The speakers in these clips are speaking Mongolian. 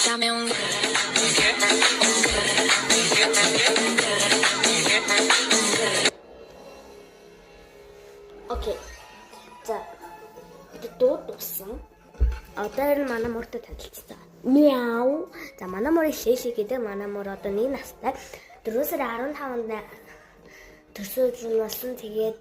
Dame un Окей. За. Би дуу дууссан. Одоо энэ манай мууртай танилцсан. Мяу. За, манай муурыг Шэши гэдэг. Манай муур одоо 1 настай. 4 сарын 15-нд төрсөн болсон. Тэгээд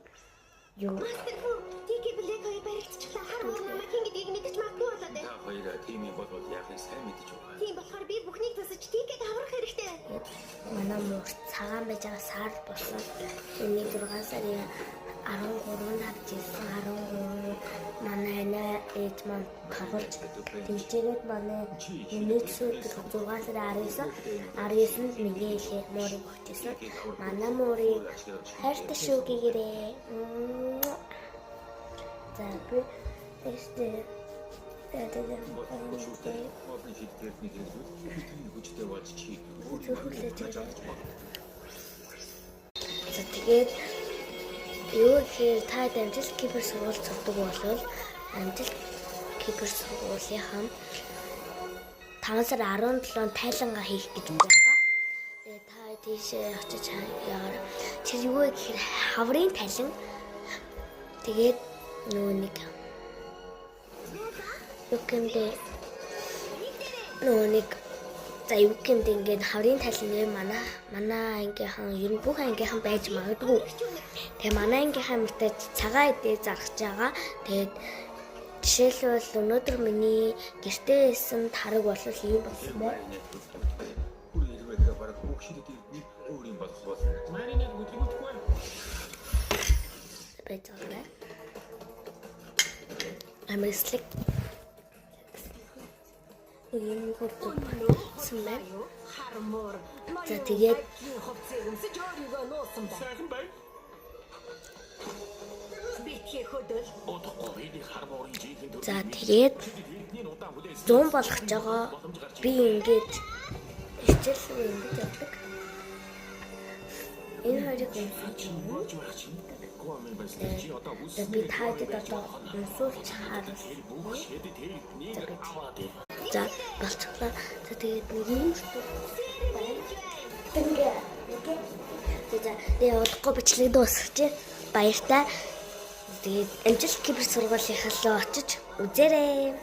юу Мастер хүү, ТК Блэк хоёр баригдчихлаа. Хар мөр намайг хэн гэдгийг мэдэж магадгүй болоод байна. Та хоёроо тийм юм болвол яахын сайн мэдэж байгаа. Тийм болохоор би бүхнийг тусаж ТК-г аврах хэрэгтэй. Манай муур цагаан байж байгаа, сар болсон. Энийг 6 сарын 13-нд авч ирсэн. 13 манай анаа ээж маань тоглож тэмцээгээд манай өнөөдөр 6 сарын 19 19-нд миний ихээ муурыг өгчээсэн. Манай муурыг хайртай шүү гэгэрээ. За, би эстэй тэгээд Мобын шийдвэрний хэрэглүүл бидний хүчтэй болж чи Зүрхлээж байгаа. За, тэгээд юу гэхээр та Амжилт кибер сургууль сурдаг болвол Амжилт кибер сургуулийнхаа 5 сар 17-нд тайлангаа хийх гэж байгаа. Тэгээд та тийшээ очиж яваар. Тэр юу вэ гэхээр хаврын талин. Тэгээд нөгөө нэг юу гэмдэ нөгөө нэг, за, юу гэмдэ ингээд хаврын талин нэр манай ангийнхан, ер нь бүх ангийнхан байж магадгүй. Тэгээ манай ангийнхан мэдээж цагаан эдээ зархаж байгаа. Тэгээд жишээлбэл, өнөөдөр миний гэртээ байсан тараг бол ийм болсон байна. Бүр хэрвээ бараг бүх шидэт эрднийг өөрийн болох болно. Маринад хөдөлгөхгүй. Байж байгаа байна. Амар слэг. Нэг юм хурдан байна. Хар муур. За, тэгээд хувцсыг өмсөж өөрийгөө нуусан байна. Сайхан байна. Битгий хөдөл. Удахгүй энэ хар муурын жинхэнэ төр. За, тэгээд Эрдний удаан хүлээсэн. 100 болгож байгаа. Би ингээд хичээл рүү ингэж явдаг. Энэ хоёрыг өмсөж юм. Болж байх чинь. Гуамын байсан чи одоо За, би таадад одоо өмсүүлж харуулна. бүх шидэт эрднийг аваад ир. За, болчихлоо. За, тэгээд нэг юм байна. Ингээ. За, тэгээ удахгүй бичлэг дуусгаж баяртай. Тэгээд Амжилт кибер сургуулийнхаа руу очиж үзээрэй.